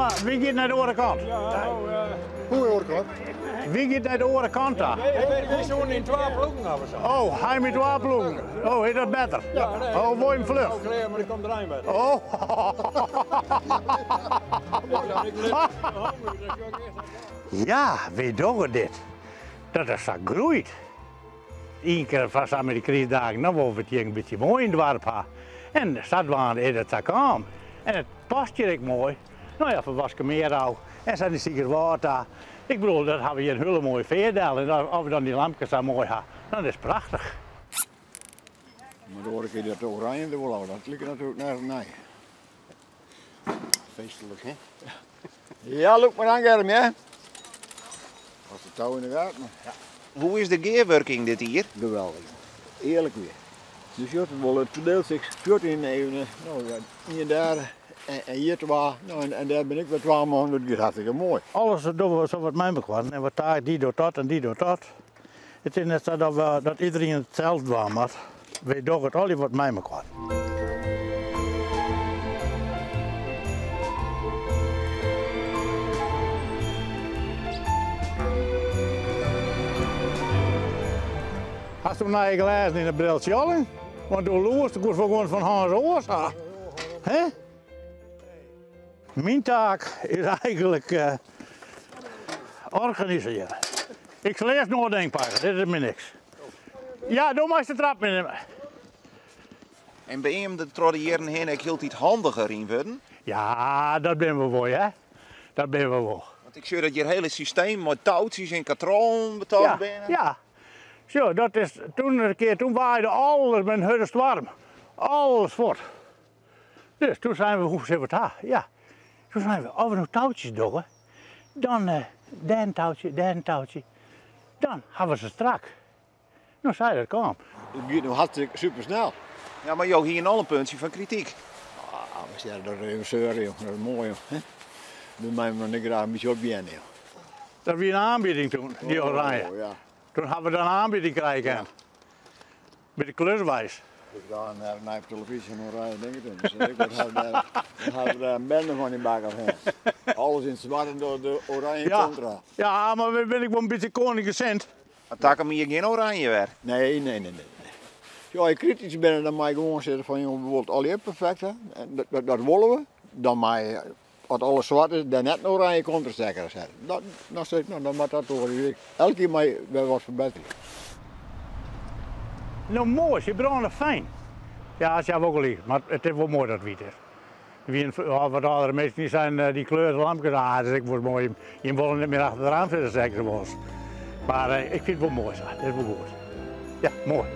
maar wy gean nei de oare kant. Hoe de oare kant? Wy gean nei de oare kant ta. Wy soenen yn twa ploegen hawwe sa. Oh, hy met twa ploegen. Oh, is dat better? Ja, nee. Oh, wol him fluch. Oh, klear, mar der komt reinwetter. Oh. Ja, wy dogge dit. Dat it sa groeit. Ien kear foar sa mei de krystdagen, dan wolle we it hjir in bytsje moai yn it doarp ha. En sadwaande is it sa kaam. En it past hjir ek moai. No ja, fan Waskemeer ôf en sa nei Sigerswâld ta. Ik bedoel, dat hawwe we hjir in hiele moaie feart del. En as we dan dy lampkes sa moai ha, dan is it prachtich. Maar de oare kear dat oranje der wol ôf, dat liket natuerlik nergens nei. Feestelijk, hè? Ja, lûk mar oan, Germ, hè? As de tou yn de gaten. Ja. Hoe is de gearwurking dit jier? Geweldich. Earlik wier. Dus sjocht it wol, it ferdielt sich fuort yn even, no, ien dêr en hjir twa, no, en dêr bin ik wer twa man, dat giet hartstikke moai. Alles dogge we sa wat mei mekoar en wat taak dy docht dat en dy docht dat. It is net sa dat we dat iderien it sels dwaan moat. Wy dogge it allegear wat mei mekoar. Hast do nije glêzen yn it briltsje Jolling? Want do loerst, do koest wol gewoan fan Hans oars ha. Hè? Myn taak is eigenlik organisearje. Ik sil earst Noardeng pakke, dit is my niks. Ja, do meist de trap minimme. En binne jim der troch de jierren hinne ek hieltyd handiger yn wurden? Ja, dat binne we wol, hear. Dat binne we wol. Want ik sjoch dat hjir hele systeem mei toutsjes en katrollen betocht binne. Ja, sjoch, dat is toen in kear, toen waaide alles met in hurde stoarm. Alles fuort. Dus toen seinen we, hoe sille we it ha? Ja, toen seinen we, as we no toutsjes dogge, dan dêr in toutsje, dêr in toutsje, dan hawwe we se strak. No sa is it kaam. It giet no hartstikke supersnel. Ja, mar jo hienen al in puntsje fan krityk. Ah, we sette dat even seuren, joh. Dat is moai, joh. Doe meie we noch net graach in bytsje opjaan, joh. Dat wie in aanbieding toen, die oranje. Oh, ja. Toen hawwe we dan in aanbieding krije kind. By de Kluswijs. Ik dacht nei op televyzje in oranje ding te Dus ik wat hawwe dêr, dan hawwe we dêr in bende fan dy bakker hin. Alles yn it swart en de, de oranje Ja. kontra. Ja, mar wy binne ek wol in bytsje koninggesind. Mar takom jier gjin oranje wer? Nee, nee, nee, nee. Ja, as je kritysk binne, dan mei je gewoan sizze fan jonge, we wolle it allegear perfekt ha. En dat, dat, dat wolle we. Dan mei je, as alles swart is, dêr net in oranje kontrastekker sette. Dan, dan sis ik, no, dan moat dat oare. Elk jier mei je wer wat ferbetterje. No moai, se brâne fijn. Ja, se hawwe wol gelyk, mar it is wol moai dat it wyt is. Der wienen wat âldere minsken dy seinen dy kleurde lampkes, ah dat is ek wol moai, jim wolle net mear achter it raam sitte, sei ik se wolris. Mar ik fyn it wol moai sa, it is wol goed. Ja, moai.